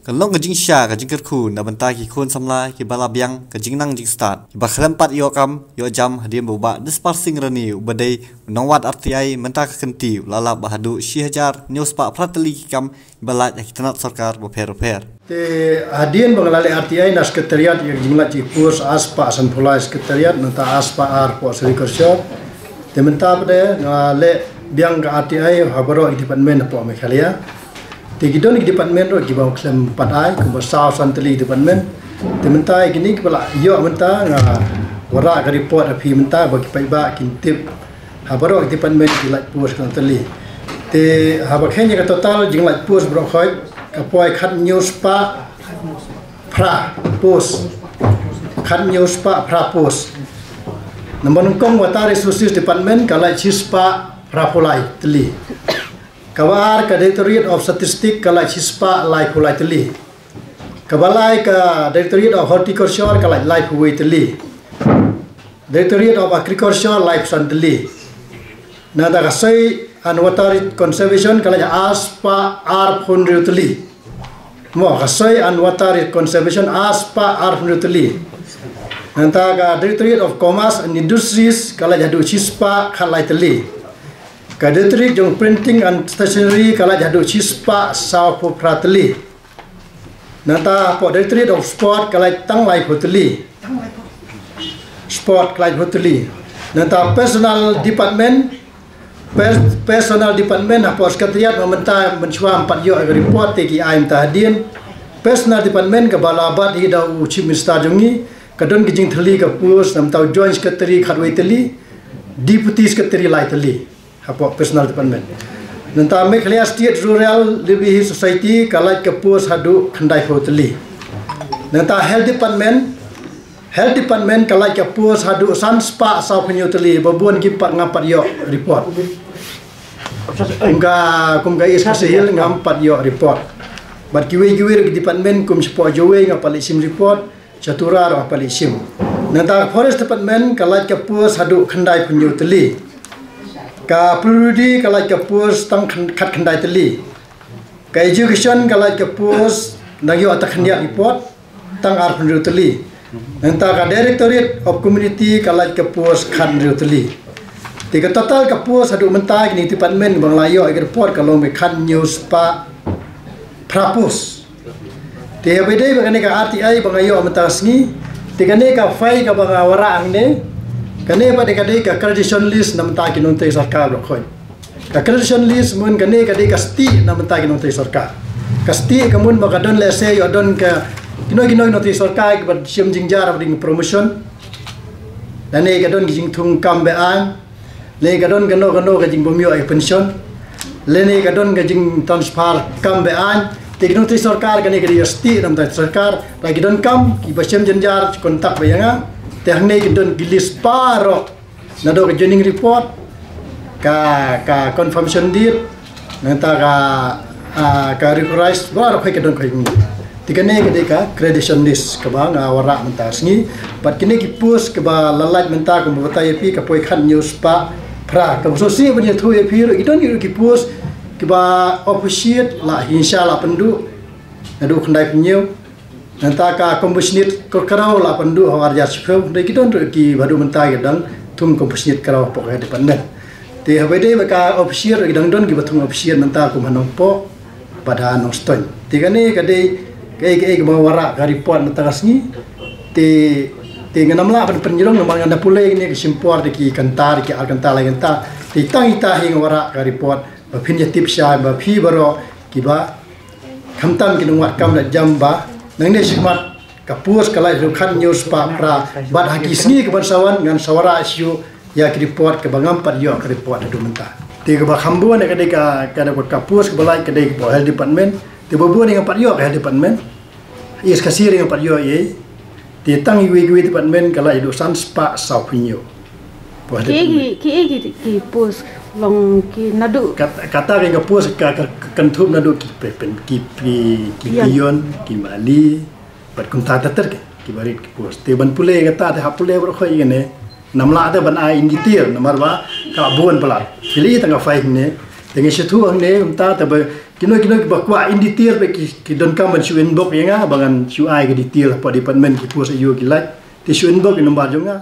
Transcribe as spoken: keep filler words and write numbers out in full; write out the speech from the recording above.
Kan long ka jingshisha ka jingkyrkhu na bynta ki khun samla kiba la biang ka jingnang jingstad, kiba khlem pat ïoh kam ïoh jam hadien ba u Bah Dispar Singh Rani uba dei u nongwad R T I mynta ka kynti u la lap ba haduh shi hajar hynñiew spah phra tylli ki kam kiba lait ha ki tnat sorkar bapher bapher. Te hadien ba nga la leh R T I na Secretariat ïa ka jinglait ki post ar spah sanphew lai Secretariat, nangta ar spah ar hapoh Sri Kyrshor. Te mynta pat de nga leh biang ka R T I ha baroh ki department hapoh Meghalaya. Te ki don ki department ruh kiba khlem pat ai, kumba saw san tylli department. Te mynta ïa kine kiba la ïoh mynta nga wanrah ka report ha phi mynta ba ki paidbah kin tip ha baroh ki department ki lait post ki long tylli. Te haba kheiñ ïa ka total jinglait post baroh khoit ka poi khathynñiew spah phra post. Khathynñiew spah phra post. Namar nyngkong Water Resources Department ka lait shi spah phra phew lai tylli. Kaba ar ka Directorate of Statistics ka lait shi spah laiphew lai tylli. Kaba lai ka Directorate of Horticulture ka lait laiphew wei tylli. Directorate of Agriculture laiphew san tylli. Nangta ka Soil and Water Conservation ka lait ar spah arphew hynriew tylli. Mo, ka Soil and Water Conservation ar spah arphew hynriew tylli. Nangta ka Directorate of Commerce and Industries ka lait haduh shi spah khatlai tylli. Ka Directorate jong Printing and Stationery ka lait haduh shi spah sawphew phra tylli. Nangta hapoh Directorate of Sport ka lait tang laiphew tylli. Sport ka laiphew tylli. Nangta Personnel Department, per-, Personnel Department hapoh Secretariat mynta mynshuwa ngam pat ïoh ka report te ki ai mynta hadien. Personnel Department kaba la bat hi da u Chief Minister jong ngi, ka don ka jingthylli ka post, nangta u Joint Secretary khatwei tylli, Deputy Secretary lai tylli hapoh Personnel Department. Nangta Meghalaya State Rural Livelihood Society ka lait ka post haduh khyndaiphew tylli. Nangta Health Department, Health Department ka lait ka post haduh san spah sawphew hynñiew tylli, ba bun ki pat ngam pat ïoh report. Kum ka, kum ka East Khasi Hills ngam pat ïoh report. Bad kiwei kiwei ki department kum shapoh Jowai ngam pat leit shim report. Sha Tura ruh ngam pat leit shim. Nangta Forest Department ka lait ka post haduh khyndaiphew hynñiew tylli. Ka P W D ka lait ka post tang khyn-, khatkhyndai tylli. Ka Education ka lait ka post nang ïoh tang khyndiat report tang arphew hynriew tylli. Nangta ka Directorate of Community ka lait ka post khathynriew tylli. Te ka total ka post haduh mynta kine department ba nga la ïoh ïa ka report ka long ba khathynñiew spah phra post. Te haba ïadei bad kane ka R T I ba nga ïoh mynta ka sngi, te kane ka file kaba nga wanrah hangne, kane pat de ka dei ka accreditation list na bynta ki nongtrei sorkar baroh khoit. Ka accreditation list mut kane ka dei ka stick na bynta ki nongtrei sorkar. Ka stick ka mut ba ka don lehse ïoh don ka kino kino ki nongtrei sorkar kiba shim jingjia hapdeng promotion. Lane ka don ki jingthung kam be-aiñ. Lane ka don kano kano ka jingbym ïoh ïa ka pension. Lane ka don ka jingtransfer kam be-aiñ. Te ki nongtrei sorkar kane ka dei ka stick na bynta sorkar. Lada ki don kam kiba shim jingjia contact beit ïa nga. Te hangne ki don ki list baroh. Naduh ka joining report, ka, ka confirmation deed, nangta ka, ah, ka recognize, baroh khoit ka don khoit. Te kane ka dei ka accreditation list kaba nga wanrah mynta ka sngi. Bad kine ki post kiba la lait mynta kumba batai ïa phi ka poi khathynñiew spah phra. Kaba sngewsih ban ïathuh ïa phi ruh ki don ruh ki post kiba officiate la hingsha la pynduh naduh khyndaiphew hynñiew. Nangta ka compassionate ka kraw la pynduh ha ar hajar shiphew, dei ki don ruh kiba haduh mynta ki dang thung compassionate kraw hapoh ka department. Te haba ïadei bad ka officiate ruh ki dang don kiba thung officiate mynta kum ha Nongpoh bad ha Nongstoiñ. Te kane ka dei kaei kaei kaba wanrah ka report mynta ka sngi. Te, te ngan ym lah ban pynjrong namar ngan da pule kine ki shim por da ki kynta, da ki ar kynta, lai kynta. Te tang ita hi nga wanrah ka report ba phin ïatip shai ba phi baroh kiba khamtam ki nongwad kam da jam ba nangne shakhmat ka post ka lait haduh khathynñiew spah phra bad ha ki sngi kiban sa wan ngan sa wanrah shuh ïa ki report kaba ngam pat ïoh ka report haduh mynta. Te kaba kham bun ka dei ka, ka dei ka post kaba lait ka dei ka health department. Te ba bun ngam pat ïoh ka health department. East Khasi Hills ngam pat ïoh ei. Te tang iwei iwei department ka lait haduh san spah sawphew hynñiew. Ki ki ki ki ki post long ki naduh. Kat-, kata ka post ka, ka, ka kynthup naduh ki pe-, pen-, ki, ki, ki peon, ki mali, bad kumta ter ter ki, ki barit ki post. Te ban pule kata te hap pule baroh khoit kane. Ngam lah te ban ai in detail namar ba ka bun palat. Phi la i tang ka file ne. Te ngi shu thuh hangne kumta te ba Kino kino kiba kwah in detail ba ki, ki donkam ban shu inbox ïa nga ba ngan shu ai ka detail hapoh department ki post aïu ki lait. Te shu inbox ïa number jong nga.